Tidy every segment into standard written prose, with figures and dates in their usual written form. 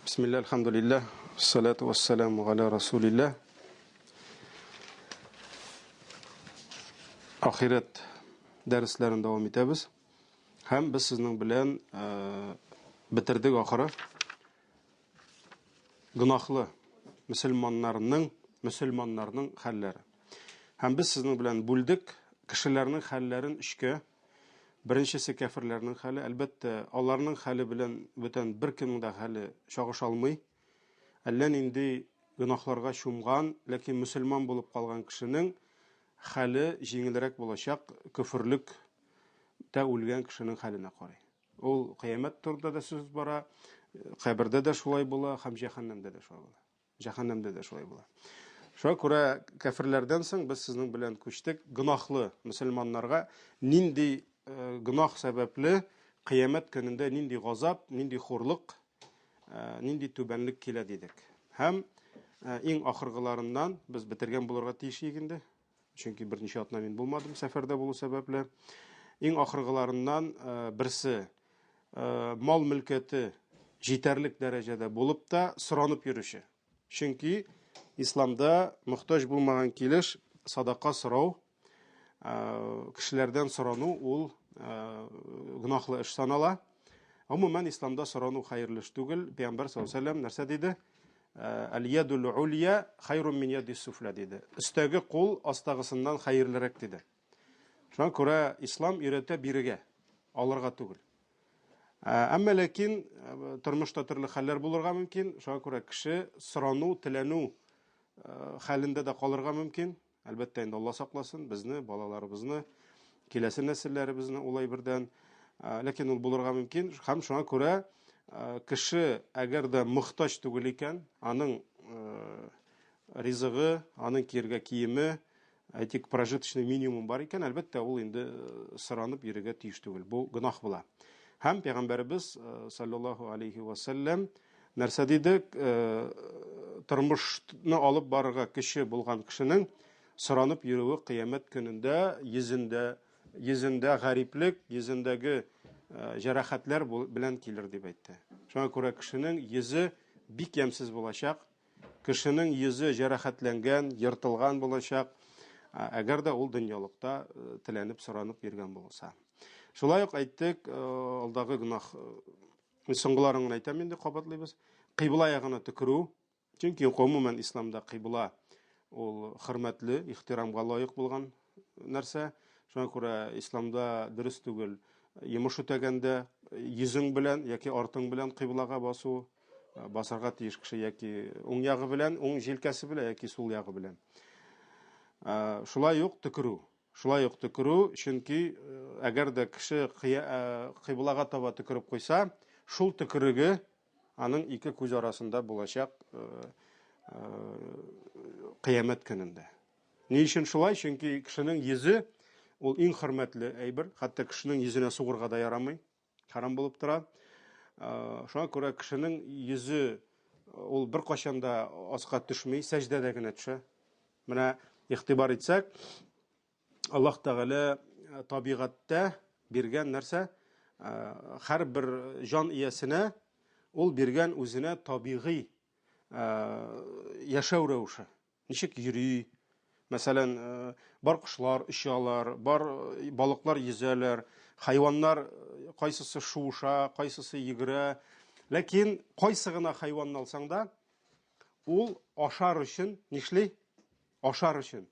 Бисмилла, альхамдулилла, салату вассаламу аля расулилла. Ахирәт дәресләрен дәвам итәбез. Һәм без сезнең белән э, бетердек ахыры. Гөнаһлы мөселманнарның мөселманнарның хәлләре. Һәм без сезнең белән бүлдек кешеләрнең хәлләрен өчкә. Беренчесе кәферләрнең хәле, әлбәттә, аларның хәле белән бүтән беркемнең дә хәле чагыша алмый. Әллә нинди гөнаһларга чумган, ләкин мөселман булып калган кешенең хәле җиңелрәк булачак көферлек тә үлгән кешенең хәленә карый. Ул кыямәт турында да сүз бара, кабердә дә шулай була һәм җәһәннәмдә дә шулай була. Җәһәннәмдә дә шулай була. Шуңа күрә кәферләрдән соң без сезнең белән күчтек гөнаһлы мөселманнарга нинди э, гөнаһ сәбәпле кыямәт көнендә нинди газап, нинди хурлык, э, нинди түбәнлек килә дидек. Һәм э, иң ахыргыларыннан без бетергән булырга тиеш идек инде. Чөнки берничә атна мин булмадым сәфәрдә булу сәбәпле. Иң ахыргыларыннан берсе мал мөлкәте җитәрлек дәрәҗәдә булып та соранып йөрүче. Чөнки исламда мохтаҗ булмаган килеш садака сорау, кешеләрдән сорану ул гөнаһлы эш санала. Гомумән исламда сорану хәерле эш түгел. Пәйгамбәр саллаллаһу алейһи вәсәлләм нәрсә диде? Әл-ядул улья хайрун мин ядис суфля диде. Өстәге кул астагысыннан хәерлерәк диде. Шуңа күрә ислам өйрәтә бирергә, алырга түгел. Әмма ләкин тормышта төрле хәлләр булырга мөмкин. Шуңа күрә кеше сорану, теләнү хәлендә дә калырга мөмкин. Әлбәттә, инде Алла сакласын безне, балаларыбызны, киләсе нәселләребезне ул әйбердән. Ләкин ул булырга мөмкин. Һәм шуңа күрә кеше әгәр дә мохтаҗ түгел икән, аның ризыгы, аның киергә киеме, әйтик, прожиточный минимум бар икән, әлбәттә, ул инде э, сыранып йөрергә тиеш түгел. Бу гөнаһ була. Һәм пәйгамбәребез э, саллаллаһу алейхи ва сәлләм нәрсә диде? Э, тормышны алып барырга көче булган кешенең соранып йөрүе кыямәт көнендә йөзендә йөзендә гариплек, йөзендәге җәрәхәтләр белән килер дип әйтте. Шуңа күрә кешенең йөзе бик ямьсез булачак, Кешенең йөзе җәрәхәтләнгән, ертылган булачак, әгәр дә ул дөньялыкта э, теләнеп, соранып йөргән булса. Шулай ук әйттек, э, алдагы гөнаһ э, соңгыларын гына әйтәм инде, кабатлыйбыз. Кыйбла ягына төкерү, чөнки гомумән исламда кыйбла ул хөрмәтле, ихтирамга лаек булган нәрсә. Шуңа күрә исламда дөрес түгел йомыш үтәгәндә йөзең белән яки артың белән кыйблага басу, Э, басарга тиеш кеше яки уң ягы белән, уң җилкәсе белән яки сул ягы белән. Э, шулай ук төкерү. Шулай ук төкерү, чөнки э, әгәр дә кеше кыйблага таба төкереп куйса, шул төкереге аның ике күз арасында булачак кыямәт көнендә. Ни өчен шулай? Чөнки кешенең йөзе ул иң хөрмәтле әйбер, хәтта кешенең йөзенә сугырга да ярамый. Харам булып тора. Шуңа күрә кешенең йөзе ул беркайчан да аска төшми, сәҗдәдә генә төшә. Менә игътибар итсәк, Аллаһ Тәгалә табигатьтә биргән нәрсә, һәрбер җан иясенә ул биргән үзенә табигый яшәү рәвеше. Ничек йөри? Мәсәлән, э, бар кошлар очалар, бар э, балыклар йөзәләр, хайваннар э, кайсысы шуыша, кайсысы йөгерә. Ләкин кайсы гына хайванны алсаң да, ул ашар өчен нишли? Ашар өчен.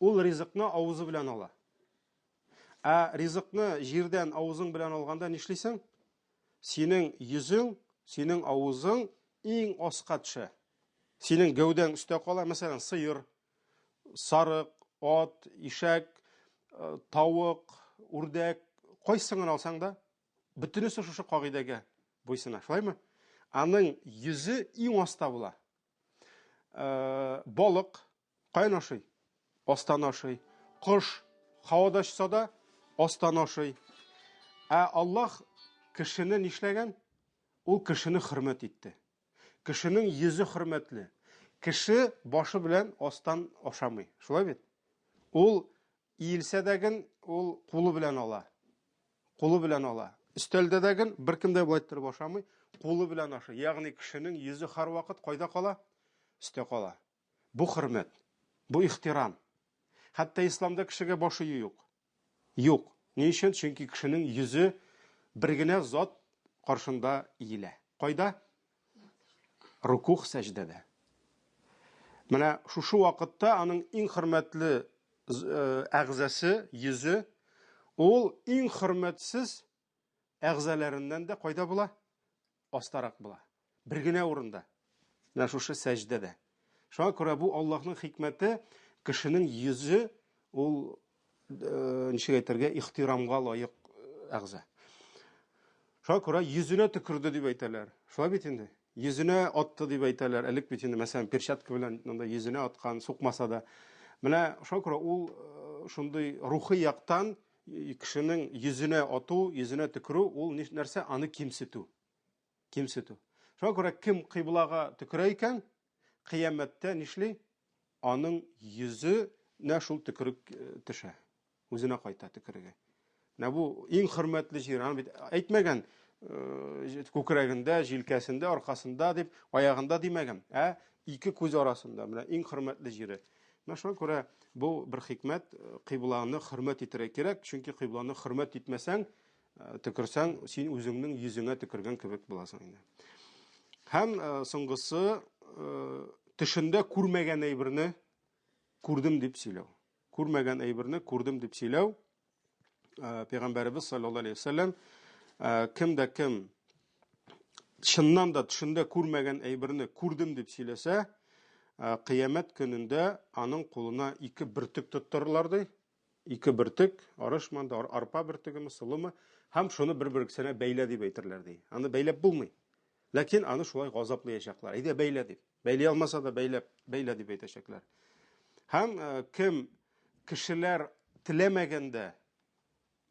Ул ризыкны авызы белән ала. Ә ризыкны җирдән авызың белән алганда нишлисең? Синең йөзең, синең авызың иң аска төшә. Синең гәүдәң өстә кала, мәсәлән, сыер, сарык, ат, ишәк, э, тавык, үрдәк, кайсын гына алсаң да, бөтенесе шушы кагыйдәгә буйсына, шулаймы? Аның йөзе иң аста була. Э, балык каян ашый? Астан ашый. Кош һавада очса да, астан ашый. Ә Аллаһ кешене нишләгән? Ул кешене хөрмәт итте. Кешенең йөзе хөрмәтле. Кеше башы белән астан ашамый. Шулай бит? Ул иелсә дәген, ул кулы белән ала. Кулы белән ала. Өстәлдә дәген беркем дә болай торып ашамый, кулы белән ашый. Ягъни кешенең йөзе һәрвакыт кайда кала? Өстә кала. Бу хөрмәт, бу ихтирам. Хәтта исламда кешегә баш ию юк. Юк. Ни өчен? Чөнки кешенең йөзе бер генә зат каршында иелә. Кайда? Рукух сәҗдәдә. Менә шушы вакытта аның иң хөрмәтле э, әгъзасы, йөзе, ул иң хөрмәтсез әгъзаларыннан да кайда була? Астарак була. Бер генә урында. Менә шушы сәҗдәдә. Шуңа күрә бу Аллаһның хикмәте, кешенең йөзе ул э, ничек әйтергә, ихтирамга лаек э, әгъза. Шуңа күрә йөзенә төкерде дип әйтәләр. Шулай бит инде. Йөзенә атты дип әйтәләр. Элек бит инде, мәсәлән, перчатка белән монда йөзенә аткан, сукмаса да. Менә шуңа күрә ул э, шундый рухи яктан кешенең йөзенә ату, йөзенә төкерү, ул нәрсә? Аны кимсетү. Кимсетү. Шуңа күрә кем кыйблага төкерә икән, кыямәттә нишли? Аның йөзенә шул төкерек э, төшә. Үзенә кайта төкереге. Менә бу иң хөрмәтле җир. Аны бит әйтмәгән э, күкрәгендә, җилкәсендә, аркасында дип, аягында димәгән. Ә ике күз арасында. Менә иң хөрмәтле җире. Менә шуңа күрә бу бер хикмәт, э, кыйбланы хөрмәт итәргә кирәк, чөнки кыйбланы хөрмәт итмәсәң, э, төкерсәң, син үзеңнең йөзеңә төкергән кебек буласың инде. Һәм соңгысы, төшендә күрмәгән әйберне күрдем дип сөйләү. Күрмәгән әйберне күрдем дип сөйләү. Пәйгамбәребез саллаллаһу алейһи вәсәлләм кем дә кем чыннан да төшендә күрмәгән әйберне күрдем дип сөйләсә, кыямәт көнендә аның кулына ике бөртек тоттырырлар ди. Ике бөртек, арышмы анда, арпа бөртегеме, солымы, һәм шуны бер-берсенә бәйлә дип әйтерләр ди. Аны бәйләп булмый. Ләкин аны шулай газаплаячаклар. Әйдә бәйлә дип. Бәйли алмаса да бәйләп, бәйлә дип әйтәчәкләр. Һәм э, кем кешеләр теләмәгәндә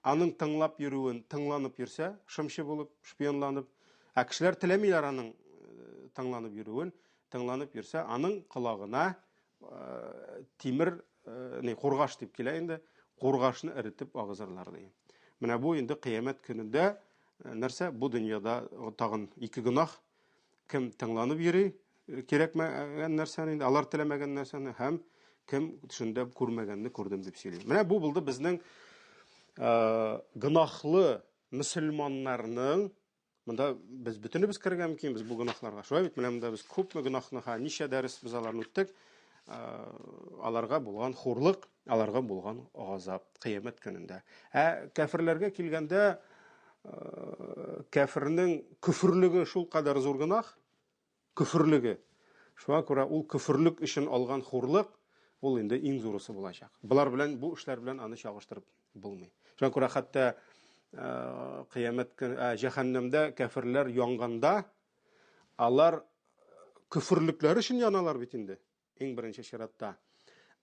аның тыңлап йөрүен тыңланып йөрсә, шымчы булып, шпионланып, ә кешеләр теләмиләр аның э, тыңланып йөрүен, тыңланып йөрсә, аның колагына э, тимер, не, кургаш дип килә инде, кургашны эретеп агызырлар ди. Менә бу инде кыямәт көнендә нәрсә? Бу дөньяда тагын ике гөнаһ Кем тыңланып йөри, э, кирәкмәгән нәрсәне инде, алар теләмәгән нәрсәне һәм кем төшендә күрмәгәнне күрдем дип сөйли. Менә бу булды безнең э, гөнаһлы мөселманнарның Монда без бөтенебез керергә мөмкинбез бу гөнаһларга. Шулай бит, менә монда без күпме гөнаһны, ха, ничә дәрес без аларны үттек. Э, аларга булган хурлык, аларга булган газап кыямәт көнендә. Ә кәферләргә килгәндә, э, кәфернең көферлеге шул кадәр зур гөнаһ, көферлеге. Шуңа күрә ул көферлек өчен алган хурлык, ул инде иң зурысы булачак. Болар белән, бу эшләр белән аны чагыштырып булмый. Шуңа күрә хәтта э, кыямәт көн, э, җәһәннәмдә кәферләр янганда, алар көферлекләре өчен яналар бит инде. Иң беренче чиратта.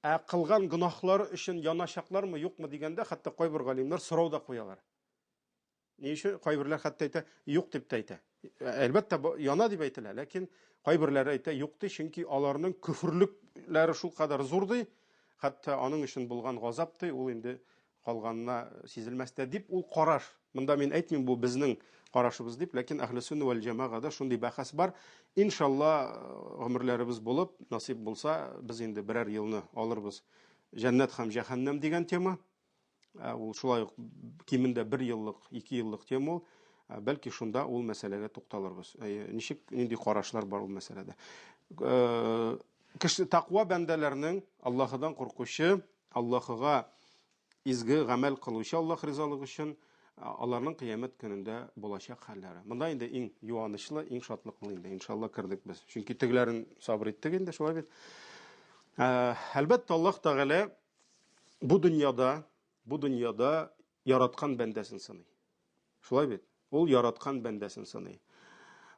Ә кылган гөнаһлары өчен яначаклармы, юкмы дигәндә, хәтта кайбер галимнәр сорау да куялар. Ни өчен? Кайберләр хәтта әйтә, юк дип тә әйтә. Әлбәттә, яна дип әйтелә, ләкин кайберләре әйтә, юк ди, чөнки аларның көферлекләре шул кадәр зур ди, хәтта аның өчен булган газап ди, ул инде калганына сизелмәс тә дип ул караш. Монда мин әйтмим, бу безнең карашыбыз дип, ләкин әһле сөннә вәл җәмәгада шундый бәхәс бар. Иншалла, гомерләребез булып, насыйп булса, без инде берәр елны алырбыз. Җәннәт һәм җәһәннәм дигән тема. Ул шулай ук кимендә бер еллык, ике еллык тема ул. Бәлки шунда ул мәсьәләгә тукталырбыз. Ничек, нинди карашлар бар ул мәсьәләдә. Кеше таква бәндәләрнең Аллаһыдан куркучы, Аллаһыга изге гамәл кылучы Аллаһ ризалыгы өчен аларның кыямәт көнендә булачак хәлләре. Монда инде иң юанычлы, иң шатлыклы инде, иншалла кердек без. Чөнки тегеләрен сабыр иттек инде, шулай бит. Әлбәттә, Аллаһ Тәгалә бу дөньяда, бу дөньяда яраткан бәндәсен сыный. Шулай бит? Ул яраткан бәндәсен сыный.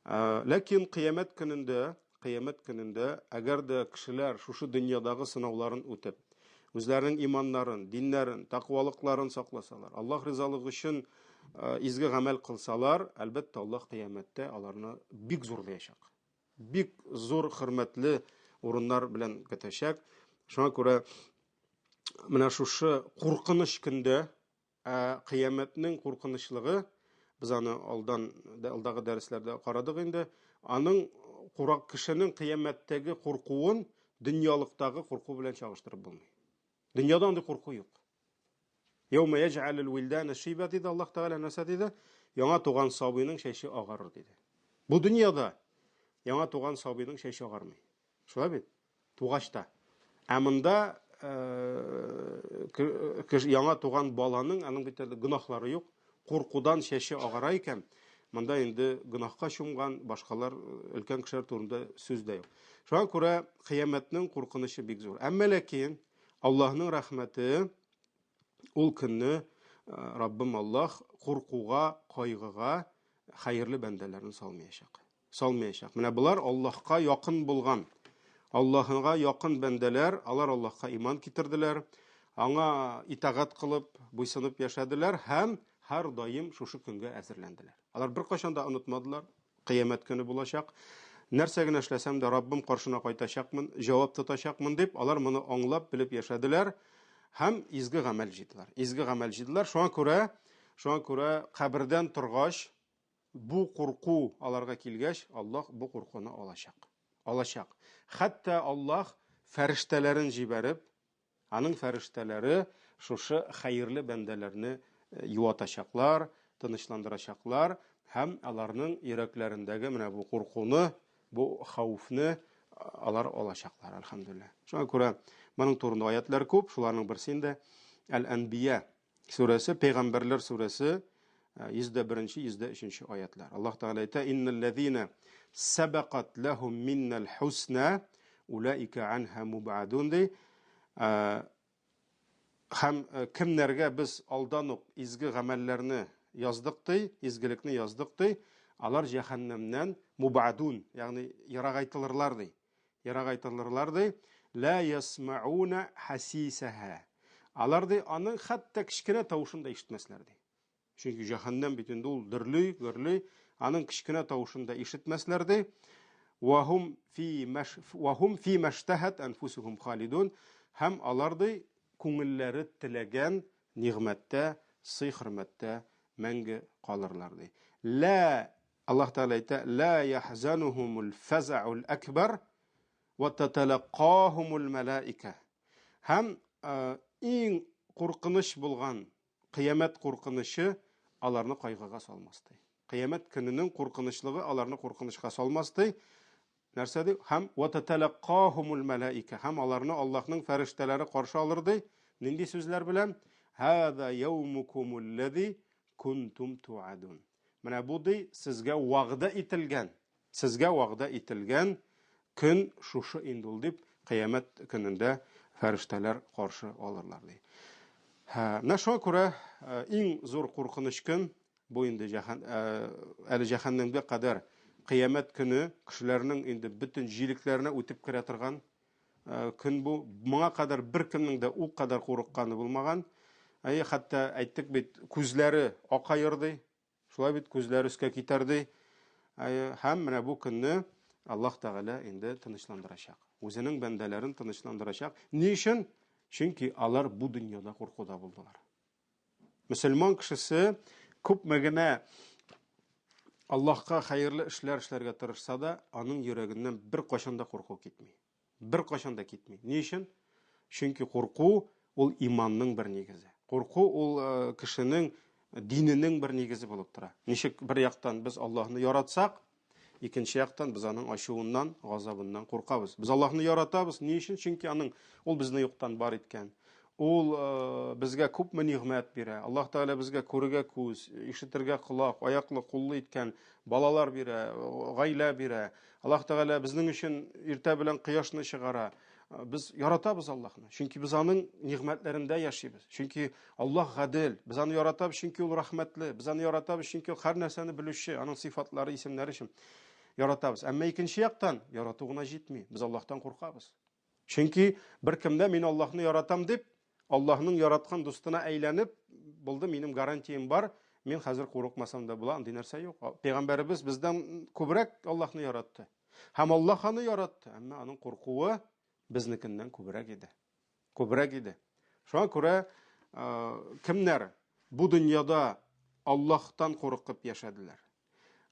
Ә, ләкин кыямәт көнендә, кыямәт көнендә, әгәр дә кешеләр шушы дөньядагы сынауларын үтеп, үзләренең иманнарын, диннәрен, тәкъвалыкларын сакласалар, Аллаһ ризалыгы өчен изге гамәл кылсалар, әлбәттә, Аллаһ кыямәттә аларны бик зурлаячак. Бик зур хөрмәтле урыннар белән көтәчәк. Шуңа күрә менә шушы куркыныч көндә, ә кыямәтнең куркынычлыгы Без аны алдан алдагы дәресләрдә карадык инде. Аның курак кешенең кыямәттәге куркуын дөньялыктагы курку белән чагыштырып булмый. Дөньяда андый курку юк. Яума яҗәлел вилдана шиба диде Аллаһ Тәгалә нәрсә диде? Яңа туган сабыйның чәче агарыр диде. Бу дөньяда яңа туган сабыйның чәче агармый. Шулай бит? Тугач та. Ә монда яңа туган баланың аның бит әле гөнаһлары юк. Куркудан чәче агара икән, монда инде гөнаһка чумган башкалар өлкән кешеләр турында сүз дә юк. Шуңа күрә кыямәтнең куркынычы бик зур. Әмма ләкин Аллаһның рәхмәте ул көнне Раббым Аллаһ куркуга, кайгыга хәерле бәндәләрне салмаячак. Салмаячак. Менә болар Аллаһка якын булган, Аллаһыга якын бәндәләр, алар Аллаһка иман китерделәр, аңа итагать кылып, буйсынып яшәделәр һәм һәрдаим шушы көнгә әзерләнделәр. Алар беркайчан да онытмадылар, кыямәт көне булачак. Нәрсә генә эшләсәм дә, Раббым каршына кайтачакмын, җавап тотачакмын дип, алар моны аңлап, белеп яшәделәр һәм изге гамәл җыйдылар. Изге гамәл җыйдылар. Шуңа күрә, шуңа күрә кабердән торгач, бу курку аларга килгәч, Аллаһ бу куркуны алачак. Алачак. Хәтта Аллаһ фәрештәләрен җибәреп, аның фәрештәләре шушы хәерле бәндәләрне э, юатачаклар, тынычландырачаклар һәм аларның йөрәкләрендәге менә бу куркуны, бу хәвефне э, алар алачаклар, әлхәмдүлилләһ. Шуңа күрә моның турында аятлар күп, шуларның берсе инде Әл-Әнбия сүрәсе, Пәйгамбәрләр сүрәсе, 101-нче, 103-нче аятлар. Аллаһ Тәгалә әйтә: "Иннәлләзина сабақат лахум миннал хусна улаика анха мубадун" ди. Һәм кемнәргә без алдан ук изге гамәлләрне яздык ди, изгелекне яздык ди, алар җәһәннәмнән мубадун, ягъни ерагайтылырлар ди. Ерагайтылырлар ди. Ла ясмауна хасисаха. Алар ди аның хәтта кечкенә тавышын да ишетмәсләр ди. Чөнки җәһәннәм бит инде ул дөрли, гөрли, аның кечкенә тавышын да ишетмәсләр ди. Вахум фи маш вахум фи маштахат анфусухум халидун. Һәм алар ди күңелләре теләгән нигъмәттә, сый-хөрмәттә мәңге калырлар ди. Ла Аллаһ Тәгалә әйтә, «Ла яхзанухумул фазаул акбар ва таталаккахумул малаика». Һәм иң куркыныч булган кыямәт куркынычы аларны кайгыга салмас ди. Кыямәт көненең куркынычлыгы аларны куркынычка салмас ди. Нәрсә ди? Һәм ва таталаккахумул малаика. Һәм аларны Аллаһның фәрештәләре каршы алыр ди. Нинди сүзләр белән? Һаза яумукумуллази кунтум туадун. Менә бу ди сезгә вәгъдә ителгән, сезгә вәгъдә ителгән көн шушы инде ул дип, кыямәт көнендә фәрештәләр каршы алырлар ди. Менә шуңа күрә иң зур куркыныч көн бу инде җәһән әле җәһәннәмгә кадәр кыямәт көне кешеләрнең инде бөтен җилекләренә үтеп керә торган көн бу. Моңа кадәр беркемнең дә ул кадәр курыкканы булмаган. Әйе, хәтта әйттек бит, күзләре акаер ди. Шулай бит, күзләре өскә китәр ди. Әйе, һәм менә бу көнне Аллаһ Тәгалә инде тынычландырачак. Үзенең бәндәләрен тынычландырачак. Ни өчен? Чөнки алар бу дөньяда куркуда булдылар. Мөселман кешесе күпме генә Аллаһка хәерле эшләр эшләргә тырышса да, аның йөрәгеннән беркайчан да курку китми. Беркайчан да китми. Ни өчен? Чөнки курку ул иманның бер нигезе. Курку ул э, кешенең диненең бер нигезе булып тора. Ничек бер яктан без Аллаһны яратсак, Икенче яктан, без аның ачуыннан, газабыннан куркабыз. Без Аллаһны яратабыз. Ни өчен? Чөнки аның ул безне юктан бар иткән. Ул э, безгә күпме нигъмәт бирә. Аллаһ Тәгалә безгә күрергә күз, ишетергә колак, аяклы, куллы иткән, балалар бирә, гаилә бирә. Аллаһ Тәгалә безнең өчен иртә белән кояшны чыгара. Без яратабыз Аллаһны, чөнки без аның нигъмәтләрендә яшибез. Чөнки Аллаһ гадел, без аны яратабыз, чөнки ул рәхмәтле. Без аны яратабыз, чөнки ул һәр нәрсәне белүче, аның сыйфатлары, исемнәре өчен яратабыз. Әмма икенче яктан ярату гына җитми. Без Аллаһтан куркабыз. Чөнки беркем дә мин Аллаһны яратам дип, Аллаһның яраткан дустына әйләнеп, булды, минем гарантиям бар, мин хәзер курыкмасам да була, андый нәрсә юк. Пәйгамбәребез бездән күбрәк Аллаһны яратты. Һәм Аллаһ аны яратты, әмма аның куркуы безнекеннән күбрәк иде. Күбрәк иде. Шуңа күрә кемнәр бу дөньяда Аллаһтан куркып яшәделәр.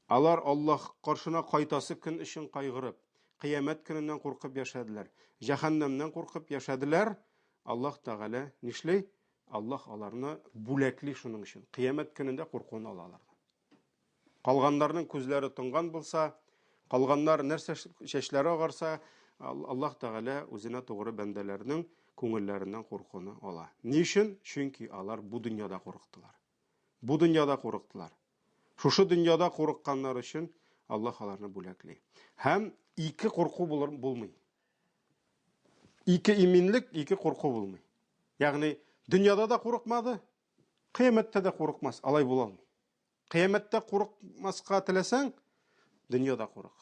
Алар Аллаһ каршына кайтасы көн өчен кайгырып, кыямәт көненнән куркып яшәделәр, җәһәннәмнән куркып яшәделәр. Аллаһ Тәгалә нишли? Аллаһ аларны бүләкли шуның өчен. Кыямәт көнендә куркуын ала алардан. Калганнарның күзләре тонган булса, калганнар нәрсә чәчләре агарса, Аллаһ Тәгалә үзенә тугры бәндәләрнең күңелләреннән куркуны ала. Ни өчен? Чөнки алар бу дөньяда курыктылар. Бу дөньяда курыктылар. Шушы дөньяда курыкканнар өчен Аллаһ аларны бүләкли. Һәм ике курку булыр булмый. Ике иминлек, ике курку булмый. Ягъни дөньяда да курыкмады, кыямәттә дә курыкмас, алай була алмый. Кыямәттә курыкмаска теләсәң, дөньяда курык.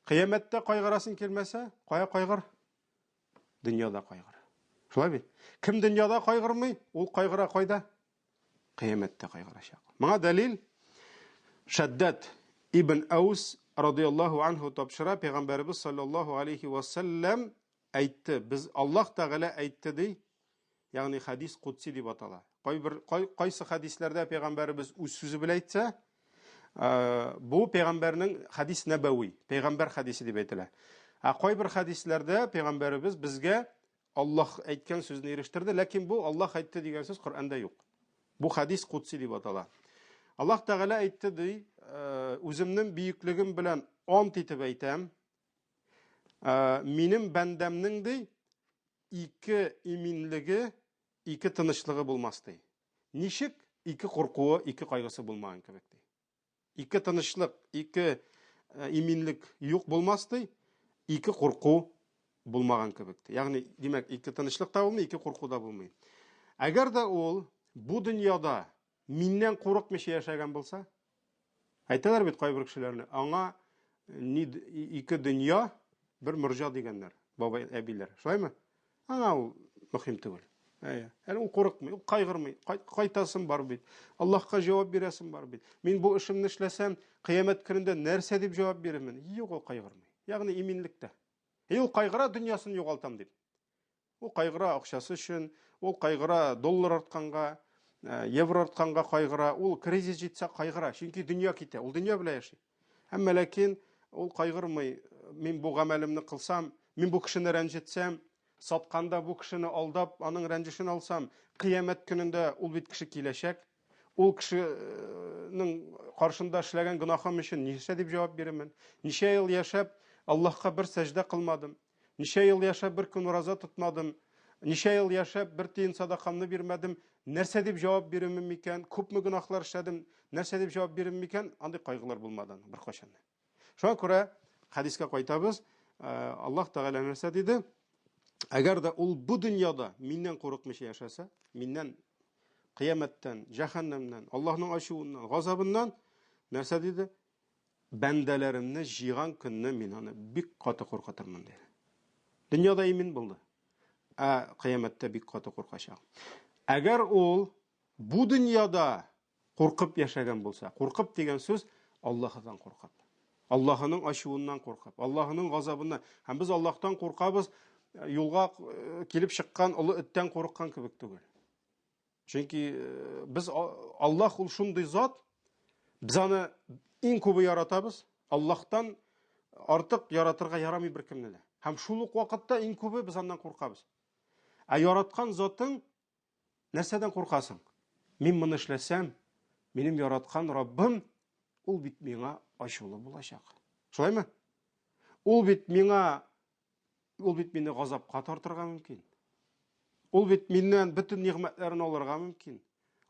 Кыямәттә кайгырасың килмәсә, кая кайгыр? Дөньяда кайгыр. Шулай бит? Кем дөньяда кайгырмый, ул кайгыра кайда? Кыямәттә кайгырачак. Моңа дәлил Шәддәт ибн Әүс радияллаһу анһу тапшыра, пәйгамбәребез саллаллаһу алейхи ва саллям әйтте, без Аллаһ Тәгалә әйтте ди, ягъни хәдис кудси дип атала. Кайбер кай, кайсы хәдисләрдә пәйгамбәребез үз сүзе белән әйтсә, бу пәйгамбәрнең хәдис нәбәви, пәйгамбәр хәдисе дип әйтелә. Ә кайбер хәдисләрдә пәйгамбәребез безгә Аллаһ әйткән сүзне ирештерде, ләкин бу Аллаһ әйтте дигән сүз Коръәндә юк. Бу хәдис кудси дип атала. Аллаһ Тәгалә әйтте ди, үземнең бөеклегем белән ант итеп әйтәм, минем бәндәмнең ди ике иминлеге, ике тынычлыгы булмас ди. Ничек ике куркуы, ике кайгысы булмаган кебек ди. Ике тынычлык, ике э, иминлек юк булмас ди, ике курку булмаган кебек ди. Ягъни, димәк, ике тынычлык та булмый, ике курку да булмый. Әгәр дә ул бу дөньяда миннән курыкмыйча яшәгән булса, әйтәләр бит кайбер кешеләрне, аңа ни ике дөнья, бер морҗа дигәннәр, бабай әбиләр. Шулаймы? Аңа ул мөһим түгел. Әйе. Әле ул курыкмый, ул кайгырмый. Кайтасым бар бит. Аллаһка җавап бирәсем бар бит. Мин бу эшемне эшләсәм, кыямәт көнендә нәрсә дип җавап бирермен? Юк, ул кайгырмый. Ягъни иминлектә. И ул кайгыра дөньясын югалтам дип. Ул кайгыра акчасы өчен, ул кайгыра доллар артканга, э, евро артканга кайгыра, ул кризис җитсә кайгыра, чөнки дөнья китә, ул дөнья белән яши. Әмма ләкин ул кайгырмый, мин бу гамәлемне кылсам, мин бу кешене рәнҗетсәм, сатканда бу кешене алдап, аның рәнҗешен алсам, кыямәт көнендә ул бит кеше киләчәк. Ул кешенең каршында эшләгән гөнаһым өчен ничә дип җавап бирермен? Ничә ел яшәп, Аллаһка бер сәҗдә кылмадым. Ничә ел яшәп бер көн ураза тотмадым. Ничә ел яшәп бер тиен садакамны бирмәдем. Нәрсә дип җавап бирермен микән? Күпме гөнаһлар эшләдем? Нәрсә дип җавап бирермен микән? Андый кайгылар булмады аның беркайчан да. Шуңа күрә хәдискә кайтабыз. Э, Аллаһ Тәгалә нәрсә диде? Әгәр дә ул бу дөньяда миннән курыкмыйча яшәсә, миннән кыямәттән, җәһәннәмнән, Аллаһның ачуыннан, газабыннан нәрсә диде? Бәндәләремне җыйган көнне мин аны бик каты куркытырмын, диде. Дөньяда имин булды. Ә кыямәттә бик каты куркачак. Әгәр ул бу дөньяда куркып яшәгән булса, куркып дигән сүз Аллаһыдан куркып. Аллаһының ачуыннан куркып, Аллаһының газабыннан. Һәм без Аллаһтан куркабыз, юлга э, килеп чыккан олы эттән курыккан кебек түгел. Чөнки э, без Аллаһ ул шундый зат, без аны иң күбе яратабыз. Аллаһтан артык яратырга ярамый беркемне дә. Һәм шул ук вакытта иң күбе без аннан куркабыз. Ә яраткан затың нәрсәдән куркасың? Мин моны эшләсәм, минем яраткан Раббым ул бит миңа ачулы булачак. Шулаймы? Ул бит миңа Ул бит мине газапка тартырга мөмкин. Ул бит миннән бөтен нигъмәтләрен алырга мөмкин.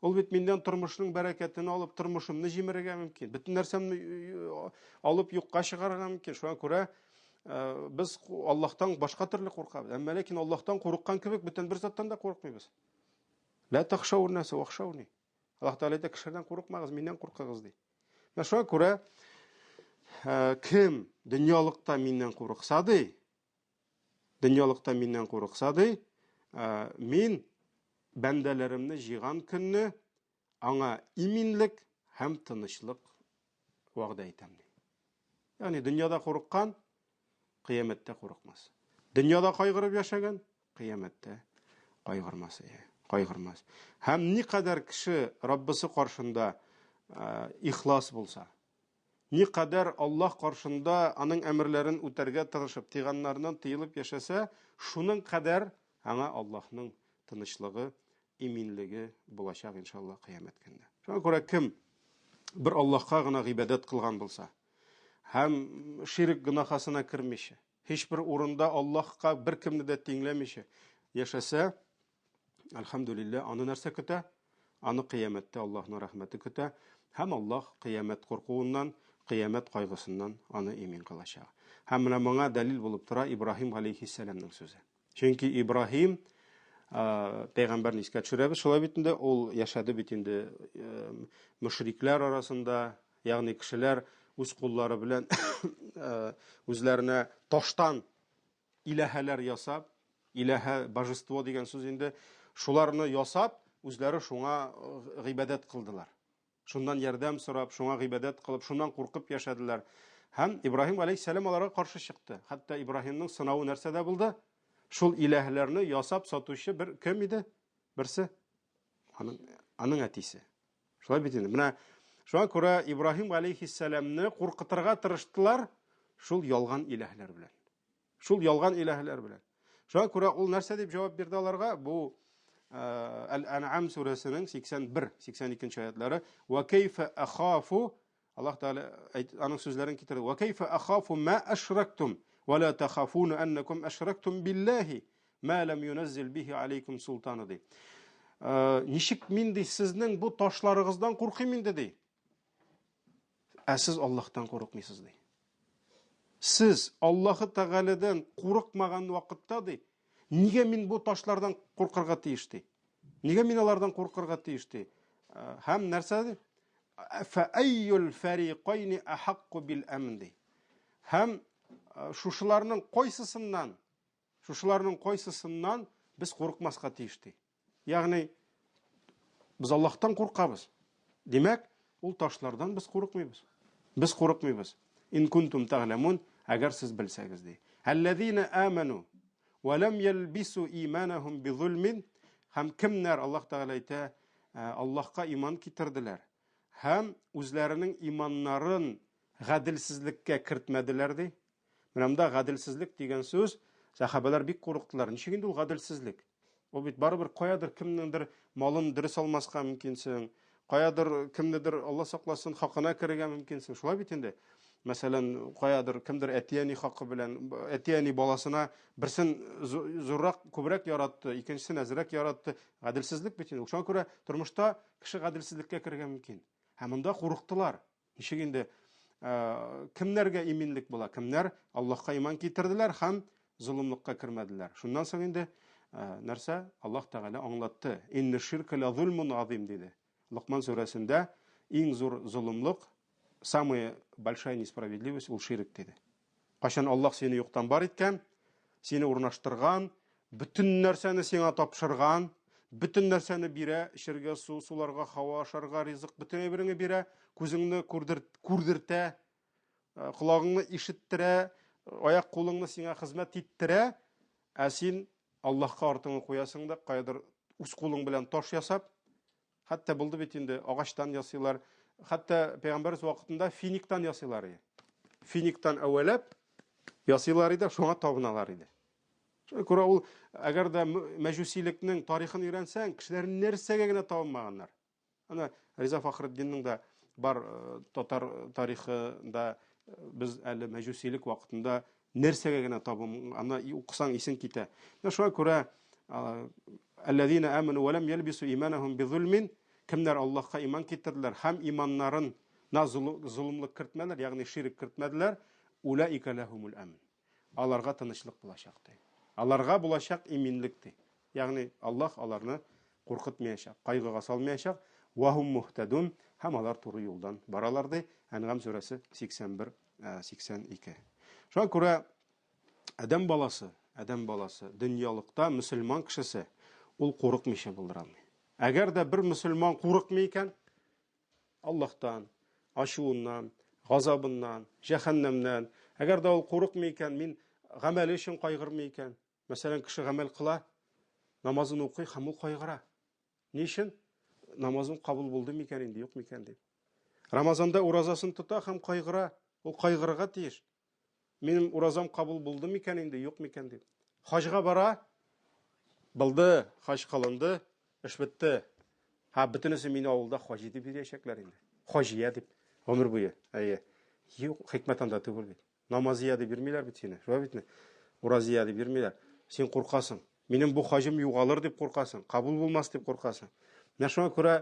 Ул бит миннән тормышның бәрәкәтен алып, тормышымны җимерергә мөмкин. Бөтен нәрсәмне э, алып юкка чыгарырга мөмкин. Шуңа күрә э, без Аллаһтан башка төрле куркабыз. Әмма ләкин Аллаһтан курыккан кебек бүтән бер заттан да курыкмыйбыз. Ла тахшау наса вахшауни. Аллаһ Тәгалә әйтә, кешеләрдән курыкмагыз, миннән куркыгыз ди. Менә шуңа күрә э, кем дөньялыкта миннән курыкса ди, дөньялыкта миннән курыкса ди, э, мин бәндәләремне җыйган көнне аңа иминлек һәм тынычлык вәгъдә итәм ди. Ягъни дөньяда курыккан кыямәттә курыкмас. Дөньяда кайгырып яшәгән кыямәттә кайгырмас. Кайгырмас. Һәм никадәр кеше Раббысы каршында ихлас булса, никадәр Аллаһ каршында аның әмерләрен үтәргә тырышып, тыйганнарыннан тыелып яшәсә, шуның кадәр аңа Аллаһның тынычлыгы, иминлеге булачак, иншалла, кыямәт көнендә. Шуңа күрә кем бер Аллаһка гына гыйбадәт кылган булса һәм ширк гөнаһасына кермичә, һичбер урында Аллаһка беркемне дә тиңләмичә яшәсә, әлхәмдүлилләһ, аны нәрсә көтә? Аны кыямәттә Аллаһның рәхмәте көтә һәм Аллаһ кыямәт куркуыннан, кыямәт кайгысыннан аны имин кылачак. Һәм менә моңа дәлил булып тора Ибраһим галәйһиссәламнең сүзе. Чөнки Ибраһим пәйгамбәрне искә төшерәбез, шулай бит инде, ул яшәде бит инде мөшрикләр арасында, ягъни кешеләр үз куллары белән үзләренә таштан иләһәләр ясап, иләһә, божество дигән сүз инде, шуларны ясап, үзләре шуңа гыйбадәт кылдылар. Шуннан ярдәм сорап, шуңа гыйбадәт кылып, шуннан куркып яшәделәр. Һәм Ибраһим алейһиссәлам аларга каршы чыкты. Хәтта Ибраһимның сынавы нәрсәдә булды? Шул иләһләрне ясап сатучы бер кем иде? Берсе аның, аның әтисе. Шулай бит инде. Менә шуңа күрә Ибраһим алейһиссәламны куркытырга тырыштылар шул ялган иләһләр белән. Шул ялган иләһләр белән. Шуңа күрә ул нәрсә дип җавап бирде аларга? Бу Әл-Ән'ам сүрәсенең 81-82 аятлары. Ва кайфа ахафу Аллаһ Тәгалә аның сүзләрен китерде. Ва кайфа ахафу ма ашрактум ва ла тахафуна аннакум ашрактум биллаһи ма лам юназзил бихи алейкум султана ди. Ничек мин ди сезнең бу ташларыгыздан куркыйм инде ди. Ә сез Аллаһтан курыкмыйсыз ди. Сез Аллаһы Тәгаләдән курыкмаган вакытта ди, нигә мин бу ташлардан куркырга тиеш ди? Нигә мин алардан куркырга тиеш ди? Һәм нәрсә ди? Фа айюл фарикайни ахакку бил амн ди. Һәм шушыларның кайсысыннан, шушыларның кайсысыннан без курыкмаска тиеш ди? Ягъни без Аллаһтан куркабыз. Димәк, ул ташлардан без курыкмыйбыз. Без курыкмыйбыз. Ин кунтум тәгъләмун, әгәр сез белсәгез ди. Әлләзина аману ва лам ялбису иманахум бизулмин һәм кемнәр Аллаһ Тәгалә әйтә, Аллаһка иман китерделәр һәм үзләренең иманнарын гаделсезлеккә кертмәделәр ди. Менә монда гаделсезлек дигән сүз, сәхабәләр бик курыктылар. Ничек инде ул гаделсезлек? Ул бит барыбер каядыр кемнеңдер малын дөрес алмаска мөмкинсең, каядыр кемнедер, Алла сакласын, хакына керергә мөмкинсең. Шулай бит инде. Мәсәлән, каядыр кемдер әти-әни хакы белән, әти-әни баласына берсен зуррак, күбрәк яратты, икенчесен әзрәк яратты. Гаделсезлек бит инде. Шуңа күрә тормышта кеше гаделсезлеккә керергә мөмкин. Һәм монда курыктылар. Ничек инде кемнәргә иминлек була? Кемнәр Аллаһка иман китерделәр һәм золымлыкка кермәделәр. Шуннан соң инде нәрсә? Аллаһ Тәгалә аңлатты. Инне ширка ла зулмун азим диде. Лукман сүрәсендә иң зур золымлык, самая большая несправедливость ул ширк диде. Кайчан Аллаһ сине юктан бар иткән, сине урнаштырган, бөтен нәрсәне сиңа тапшырган, бөтен нәрсәне бирә, эчәргә су, суларга һава, ашарга ризык, бөтен әйбереңне бирә, күзеңне күрдертә, э, колагыңны ишеттерә, аяк кулыңны сиңа хезмәт иттерә, ә син Аллаһка артыңны куясың да, каядыр үз кулың белән таш ясап, Хәтта булды бит инде, агачтан ясыйлар. Хәтта пәйгамбәрбез вакытында финиктан ясыйлар иде. Финиктан әвәләп ясыйлар иде, шуңа табыналар иде. Шуңа күрә ул, әгәр дә мәҗүсилекнең тарихын өйрәнсәң, кешеләр нәрсәгә генә табынмаганнар. Ана Риза Фахретдинның да бар э, татар тарихында э, без әле мәҗүсилек вакытында Нәрсәгә генә табым, аны укысаң исең китә. Менә шуңа күрә Әлләзина аману ва лам ялбису иманахум бизулмин, кемнәр Аллаһка иман китерделәр һәм иманнарын на золымлык кертмәделәр, ягъни ширк кертмәделәр, улаика лахумул амн. Аларга тынычлык булачак ди. Аларга булачак иминлек ди. Ягъни Аллаһ аларны куркытмаячак, кайгыга салмаячак, вахум мухтадун һәм алар туры юлдан баралар ди. Әнгам сүрәсе 81 82. Шуңа күрә адәм баласы, адәм баласы дөньялыкта мөселман кешесе ул курыкмыйча булдыра алмый. Әгәр дә бер мөселман курыкмый икән, Аллаһтан, ачуыннан, газабыннан, җәһәннәмнән, әгәр дә ул курыкмый икән, мин гамәле өчен кайгырмый икән. Мәсәлән, кеше гамәл кыла, намазын укый һәм ул кайгыра. Ни өчен? Намазым кабул булды микән инде, юк микән дип. Рамазанда уразасын тота һәм кайгыра. Ул кайгырырга тиеш. Минем уразам кабул булды микән инде, юк микән дип. Хаҗга бара, булды, хаҗ кылынды, эш бетте. Һа, бөтенесе мине авылда хаҗи дип йөрәчәкләр инде. Хаҗия дип, гомер буе. Әйе. Юк, хикмәт анда түгел бит. Намазия дип йөрмиләр бит сине. Шулай бит? Уразия дип йөрмиләр. Син куркасың. Минем бу хаҗым югалыр дип куркасың, кабул булмас дип куркасың. Менә шуңа күрә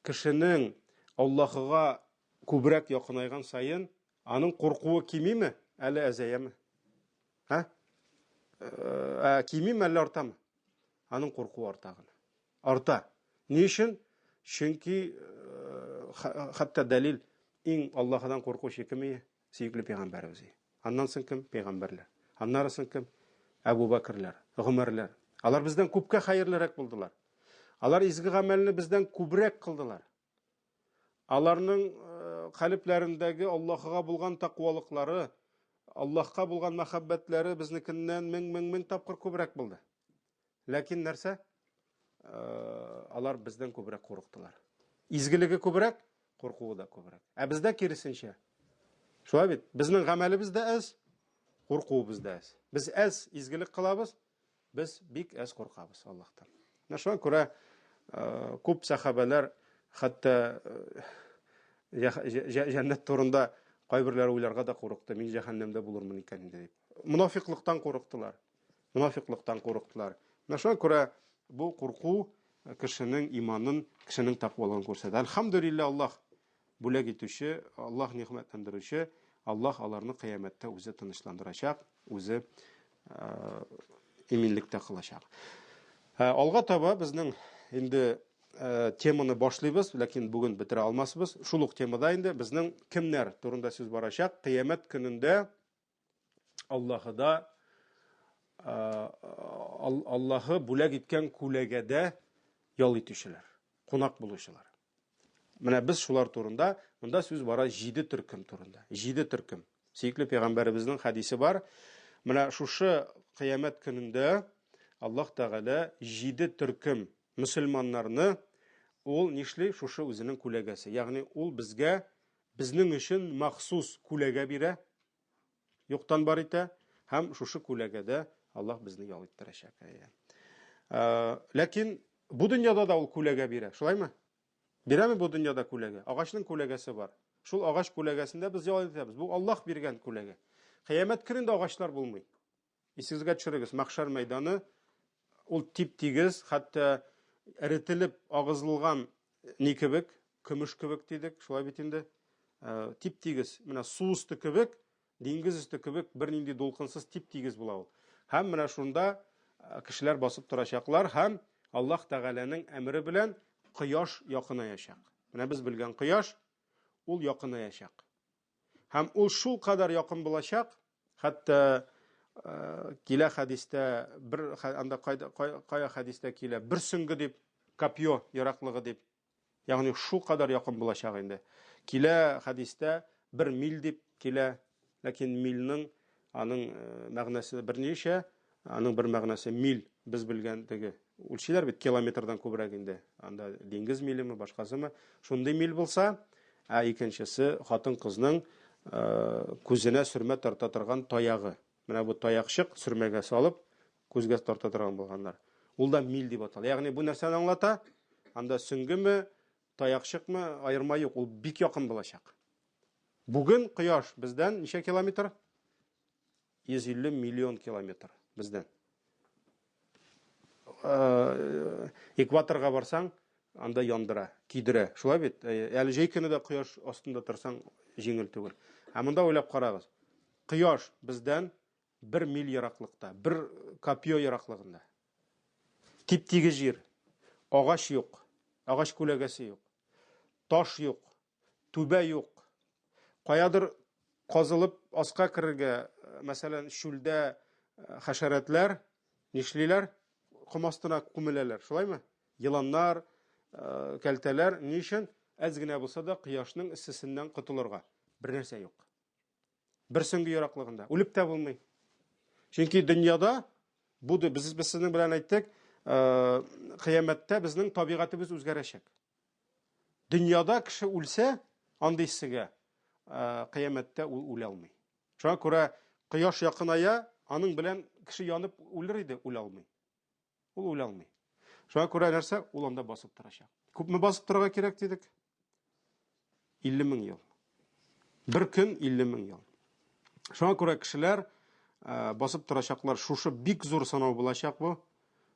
кешенең Аллаһыга күбрәк якынайган саен, аның куркуы кимиме, әллә әзәяме? Ә? Ә, кимиме, әллә артамы? Аның куркуы арта гына. Арта. Ни өчен? Чөнки хәтта дәлил иң Аллаһыдан куркучы кем ие? Сөекле пәйгамбәребез. Аннан соң кем? Пәйгамбәрләр. Аннары соң кем? Әбу Бәкерләр, Гомәрләр. Алар бездән күпкә хәерлерәк булдылар. Алар изге гамәлне бездән күбрәк кылдылар. Аларның э, калебләрендәге Аллаһыга булган тәкъвалыклары, Аллаһка булган мәхәббәтләре безнекеннән мең-мең-мең тапкыр күбрәк булды. Ләкин нәрсә? Э, алар бездән күбрәк курыктылар. Изгелеге күбрәк, куркуы да күбрәк. Ә бездә киресенчә. Шулай бит? Безнең гамәлебез дә әз, куркуыбыз да әз. Без әз изгелек кылабыз, без бик әз куркабыз Аллаһтан. Менә шуңа күрә э, күп сәхабәләр хәтта э, җәннәт турында кайберләре уйларга да курыкты. Мин җәһәннәмдә булырмын икән инде дип. Монафиклыктан курыктылар. Монафиклыктан курыктылар. Менә шуңа күрә бу курку кешенең иманын, кешенең тәкъвалыгын күрсәтә. Әлхәмдүлилләһ, Аллаһ бүләк итүче, Аллаһ нигъмәтләндерүче, Аллаһ аларны кыямәттә үзе тынычландырачак, үзе иминлектә кылачак. Алга таба безнең инде теманы башлыйбыз, ләкин бүген бетерә алмасбыз. Шул ук темада инде безнең кемнәр турында сүз барачак? Кыямәт көнендә Аллаһыда Аллаһы бүләк иткән күләгәдә ял итүчеләр, кунак булучылар. Менә без шулар турында, монда сүз бара җиде төркем турында. Җиде төркем. Сөекле пәйгамбәребезнең хәдисе бар. Менә шушы кыямәт көнендә Аллаһ Тәгалә җиде төркем мөселманнарны ул нишли? Шушы үзенең күләгәсе. Ягъни ул безгә безнең өчен махсус күләгә бирә, юктан бар итә һәм шушы күләгәдә Аллаһ безне ял иттерәчәк. Ә, ләкин бу дөньяда да ул күләгә бирә, шулаймы? Бирәме бу дөньяда күләгә? Агачның күләгәсе бар. Шул агач күләгәсендә без ял итәбез. Бу Аллаһ биргән күләгә. Кыямәт көнендә агачлар булмый. Исегезгә төшерегез, мәхшәр мәйданы ул тип-тигез, хәтта эретелеп агызылган ни кебек, көмеш кебек дидек, шулай бит инде. Э, тип-тигез, менә су өсте кебек, диңгез өсте кебек бернинди дулкынсыз тип-тигез була ул. Һәм менә шунда э, кешеләр басып торачаклар һәм Аллаһ Тәгаләнең әмере белән кояш якынаячак. Менә без белгән кояш ул якынаячак. Һәм ул шул кадәр якын булачак, хәтта э, килә хәдистә, бер анда кайда, кая хәдистә килә, бер сөңге дип, копье ераклыгы дип, ягъни шул кадәр якын булачак инде. Килә хәдистә бер миль дип килә, ләкин мильнең аның э, мәгънәсе берничә, Аның бер мәгънәсе миль, без белгән теге үлчиләр бит километрдан күбрәк инде. Анда диңгез милеме, башкасымы. Шундый миль булса, ә икенчесе хатын-кызның э, күзенә сөрмә тарта торган таягы. Менә бу таякчык сөрмәгә салып, күзгә тарта торган булганнар. Ул да миль дип атала. Ягъни бу нәрсәне аңлата? Анда сөңгеме, таякчыкмы, аерма юк, ул бик якын булачак. Бүген кояш бездән ничә километр? 150 миллион километр бездән. Э, экваторга барсаң, анда яндыра, көйдерә. Шулай бит? Э, әле җәй көне дә кояш астында торсаң, җиңел түгел. Ә монда уйлап карагыз. Кояш бездән бер миль ераклыкта, бер копье ераклыгында. Тип-тигез җир. Агач юк. Агач күләгәсе юк. Таш юк. Түбә юк. Каядыр казылып аска керергә, э, мәсәлән, чүлдә э, хәшәрәтләр нишлиләр? Ком астына күмеләләр, шулаймы? Еланнар, э, кәлтәләр ни өчен? Әз генә булса да кояшның эссесеннән котылырга. Бер нәрсә юк. Бер сөңге ераклыгында. Үлеп тә булмый. Чөнки дөньяда бу без, без сезнең белән әйттек, кыямәттә безнең табигатебез үзгәрәчәк. Дөньяда кеше үлсә, андый эссегә, кыямәттә ул үлә алмый. Шуңа күрә кояш якыная, аның белән кеше янып үлер иде, үлә алмый. Ул үлә алмый. Шуңа күрә нәрсә? Ул анда басып торачак. Күпме басып торырга кирәк дидек? 50 мең ел. Бер көн 50 мең ел. Шуңа күрә кешеләр э, басып торачаклар. Шушы бик зур сынау булачак бу.